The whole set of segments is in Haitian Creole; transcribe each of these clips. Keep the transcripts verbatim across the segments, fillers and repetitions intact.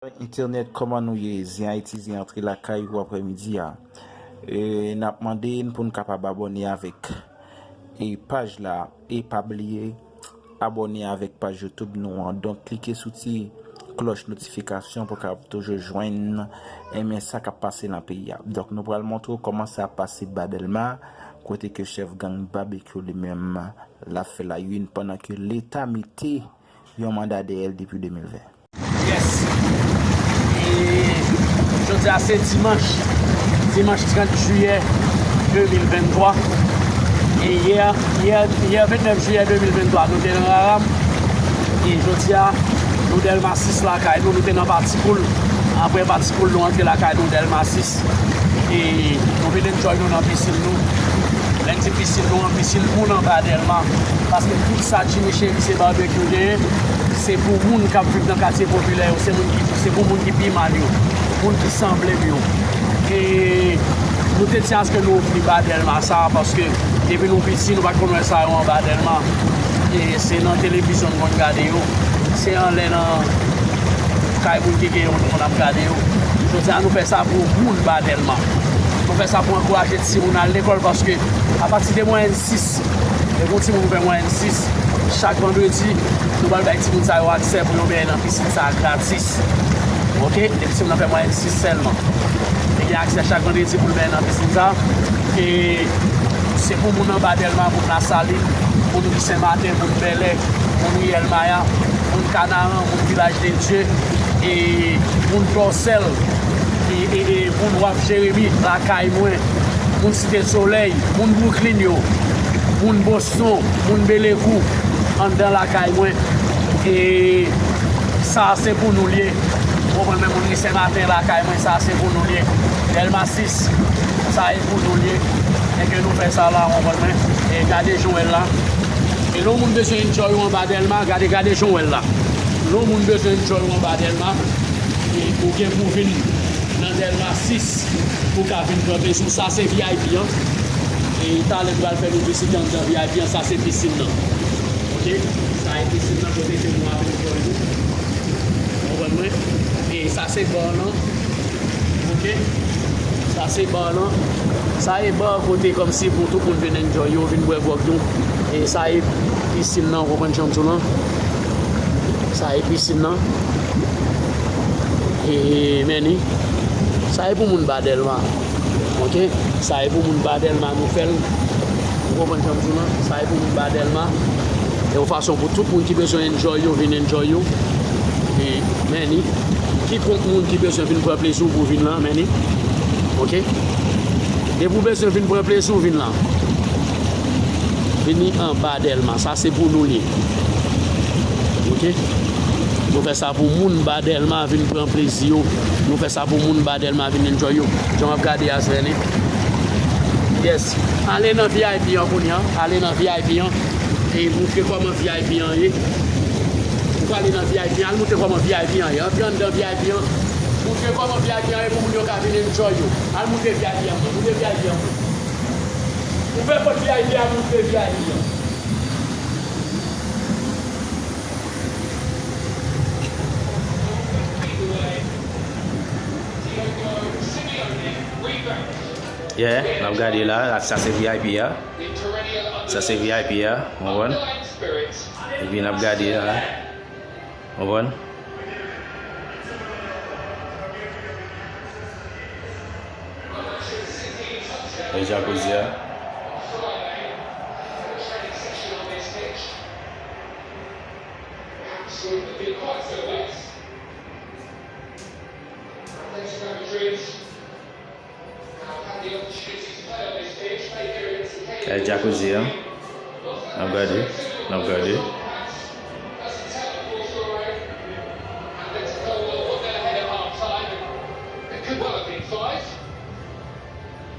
Entènèt, kòman nou ye? Zen Ayiti, Zen antre lakay ou aprèmidi a. E n ap mande n pou n kapab abòne avèk e paj la. E pa bliye abòne avèk paj YouTube nou an. Donk, klike sou ti klòch notifikasyon pou w kapab toujou jwenn, enben, sa k ap pase nan peyi a. Donk, nou pral montre w kòman sa ap pase ba Dèlma, kote ke chèf gang Babekyou li menm, l ap fè la une pandan ke Leta mete yon manda dèyè l depi de mil ven. Yes. E jodi a se dimanch, dimanch trant jiyè de mil venntwa. E yè, yè, yè vennèf jiyè de mil venntwa, nou te nan Raram. E jodi a, nou Dèlma sis lakay nou, nou te nan Pati Koul. Apre Pati Koul, nou antre lakay nou Dèlma sis. E nou vin enjoy nou nan pisin nou. Lè n di pisin nou an, pisin moun anba Dèlma. Paske tout sa Jimmy Cheri se Babekyou genyen, se pou moun k ap viv nan katye popilè yo, se moun ki, se pou moun ki pi mal yo, moun ki sanble m yo. E nou te di aske nou ofri ba Dèlma sa, paske depi nou piti, nou pa t konn wè sa yo anba Dèlma. E se nan televizyon nou konn gade yo, se anlè nan kay moun ki gen yo, nou konn ap gade yo. Jodi a, nou fè sa pou moun ba Dèlma. Nou fè sa pou ankouraje timoun al lekòl, paske apati de mwayèn sis, lè gon timoun fè mwayèn sis, chak vandredi, nou pral bay timoun sa yo aksè pou yo benyen nan pisin sa a gratis. Oke? Depi timoun nan fè mwayèn sis sèlman, li gen aksè chak vandredi pou l benyen nan pisin sa. E se pou moun anba Dèlma, moun Lasalin, moun Ri Sen Maten, moun Bèlè, moun Riyèl Maya, moun Kanaran, moun Vilaj de Dye, e moun Tòsèl, e, e, e moun Waf Jeremi, lakay mwen, moun Site Solèy, moun Brooklyn yo, moun Boston, moun Belekou, anndan lakay mwen. E sa se pou nou l ye. Ou konprann, men moun Ri Sen Maten lakay mwen, sa se pou nou l ye. Dèlma sis, sa e pou nou l ye. Nèg yo, nou fè sa la, ou konprann mwen. E gade jan w wè l la. E lè yon moun bezwen enjoy ou anba Dèlma, gade, gade jan w wè l la. Lè yon moun bezwen enjoy ou anba Dèlma, e ou gen pou vin nan Dèlma sis, pou ka vin pran plezi w. Sa se V I P an. E talè nou pral fè nou vizite anndan V I P an, sa se pisin nan. Oke? Sa e pisin nan kote ke nou ap enjoy nou. Konprann mwen? E sa se bar lan. Oke? Sa se bar lan. Sa e bar kote kòmsi pou tout moun vin enjoy yo, vin bwè gwòg yo. E sa e pisin nan, ou konprann jan m di w lan? Sa e pisin nan. E, men ni. Sa e pou moun ba Dèlma. Oke? Sa e pou moun ba Dèlma nou fè l. Ou konprann jan m di w lan? Sa e pou moun ba Dèlma. E yon fason pou tout moun ki bezwen enjoy yo, vin enjoy yo. E, men ni. Kikonk moun ki bezwen vin pran plezi w pou vin lan, men ni. Oke? Depi w bezwen vin pran plezi w, vin lan. Vini anba Dèlma. Sa se pou nou li ye. Oke? Nou fè sa pou moun ba Dèlma vin pran plezi yo. Nou fè sa pou moun ba Dèlma vin enjoy yo. Jan w ap gade a, se ni. Yes. Ale nan V I P an kounye a. Ale nan V I P an. E moutre kòman V I P an ye. Ou prale nan V I P an, al moutre kòman V I P an ye. Antre anndan V I P an. Moutre kòman V I P an ye pou moun yo ka vin enjoy yo. Al moutre V I P an, moutre V I P an. Ouvè pòt V I P an, moutre V I P an. Yeah, n ap gade la, sa se V I P a. Sa se V I P a, w konprann? Epi n ap gade la. Konprann? E jacuzzi a. E jacuzzi a. N ap gade, n ap gade.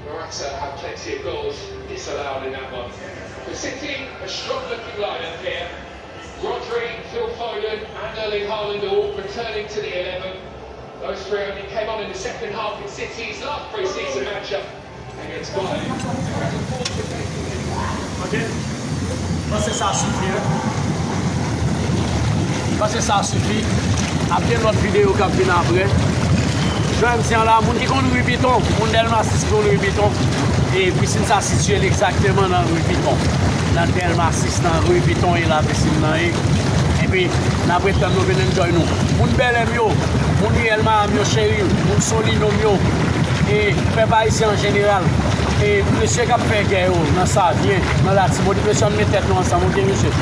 Morata had plenty of goals disallowed in that one. For City, a strong looking lineup here. Rodri, Phil Foden and Erling Haaland are all returning to the eleven. Those three only came on in the second half in City's last pre-season matchup against Bayern. Ok. Panse sa sifi, hein? Panse sa sifi. Ap gen lòt videyo k ap vin apre. Jodi a la, moun ki konn ri Piton, moun Dèlma sis ki konn ri Piton, e pisin sa sitiye l egzakteman nan ri Piton. Nan Dèlma sis, nan ri Piton, e la pisin nan ye. Epi, n ap ret tann nou vin enjoy nou. Moun Bèlè m yo, moun Riyèl Mayam yo, cheri, moun Solino m yo, e pèp ayisyen an jeneral, e mesye k ap fè gè yo nan Savyen, nan Latibonit, mesye, ann met tèt nou ansanm, oke, mesye?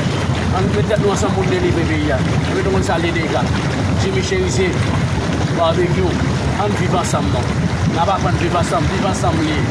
Ann met tèt nou ansanm pou n delivre peyi a. Epi nou konn sa l ye deja. Jimmy Cherizier, Barbecue, ann viv ansanm non. N ap aprann viv ansanm, viv ansanm li ye.